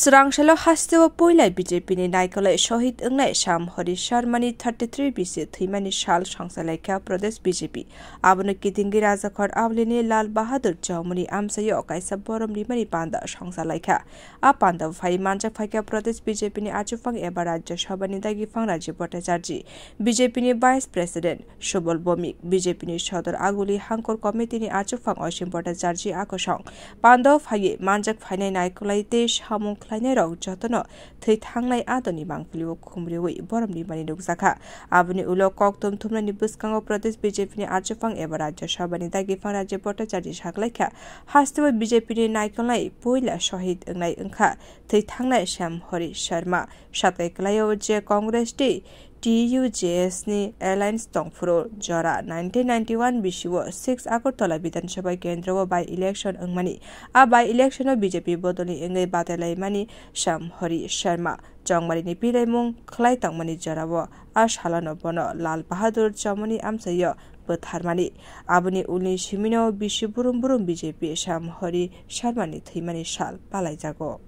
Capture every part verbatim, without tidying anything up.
Chwrangsalo hasteo puila B J P ni naikolai shohid wngnai Shyam Hari Sharma ni thirty three bisi thwimani sal songchalaikha Pradesh B J P. Abono kitingwi Rajakhor Aulini Lal Bahadur Chomoni amchaio kaisa borom rimani panda songchalaikha. A panda phai manjak phaikha Pradesh B J P ni achukphang eba Rajya Sabha ni dagi phang Rajiv Bhattacharjee, B J P ni Vice President Subal Bhowmik, B J P ni Sodor Aguli Hangkor Committee ni achukphang Oisim Bhattacharjee akosong. Pando phaiwi manjak phainai naikolai tei samung khlainairok jotono thwi thangnai adoni mangpilio khumriwi borom rimani nukjakha. Aboni ulo kokthum thumnaini bwskango Pradesh B J P ni achukphang eba Rajya Sabha ni dagi phang Rajiv Bhattacharjee saklaikha, hasteo B J P ni naikolai puila shohid wngnai wngkha thwi thangnai Shyam Hari Sharma. Satai kwlaio je Congress tei T U J S ni alliance tongphuru jora nineteen ninety one bisio six Agartala Bidhan Sabha kendro o by election wngmani. A by election o B J P bodolni wngwi batailaimani Shyam Hari Sharma chongmarini bilaimung khlai tongmani jorao a salono bono Lal Bahadur Chomoni amchaio bwtharmani. Aboni ulni simino bisi burum burum B J P Shyam Hari Sharma ni thwimani sal palaijago.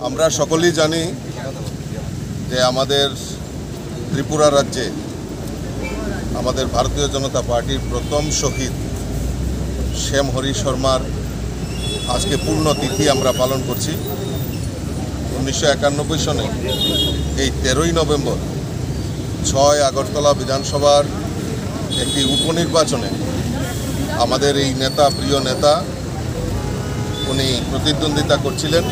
আমরা সকলেই জানি যে আমাদের ত্রিপুরা রাজ্যে আমাদের ভারতীয় জনতা পার্টির প্রথম শহীদ শ্যাম হরি শর্মার আজকে পূর্ণ তিথি আমরা পালন করছি। উনিশশো একানব্বই সনে এই তেরোই নভেম্বর ছয় আগরতলা বিধানসভার একটি উপনির্বাচনে আমাদের এই নেতা, প্রিয় নেতা, উনি প্রতিদ্বন্দ্বিতা করছিলেন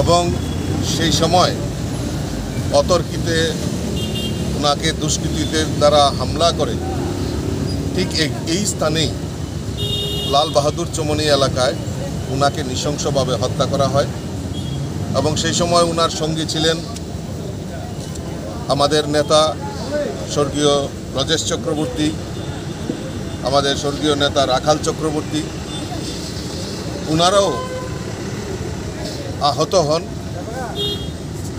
এবং সেই সময় অতর্কিতে ওনাকে দুষ্কৃতীদের দ্বারা হামলা করে ঠিক এই, এই স্থানেই লাল বাহাদুর চমনি এলাকায় ওনাকে নৃশংসভাবে হত্যা করা হয় এবং সেই সময় ওনার সঙ্গী ছিলেন আমাদের নেতা স্বর্গীয় ব্রজেশ চক্রবর্তী, আমাদের স্বর্গীয় নেতা রাখাল চক্রবর্তী, ওনারাও আহত হন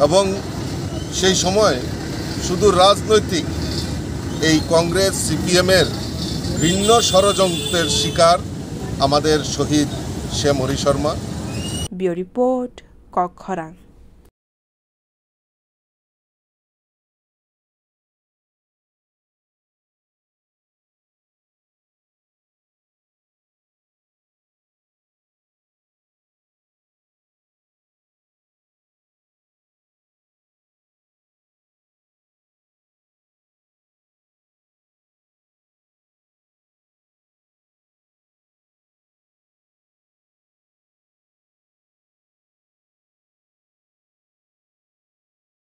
এবং সেই সময় শুধু রাজনৈতিক এই কংগ্রেস সিপিএমের ঘৃণ্য ষড়যন্ত্রের শিকার আমাদের শহীদ শ্যাম হরি শর্মা। Bureau Report, Kokkhorang.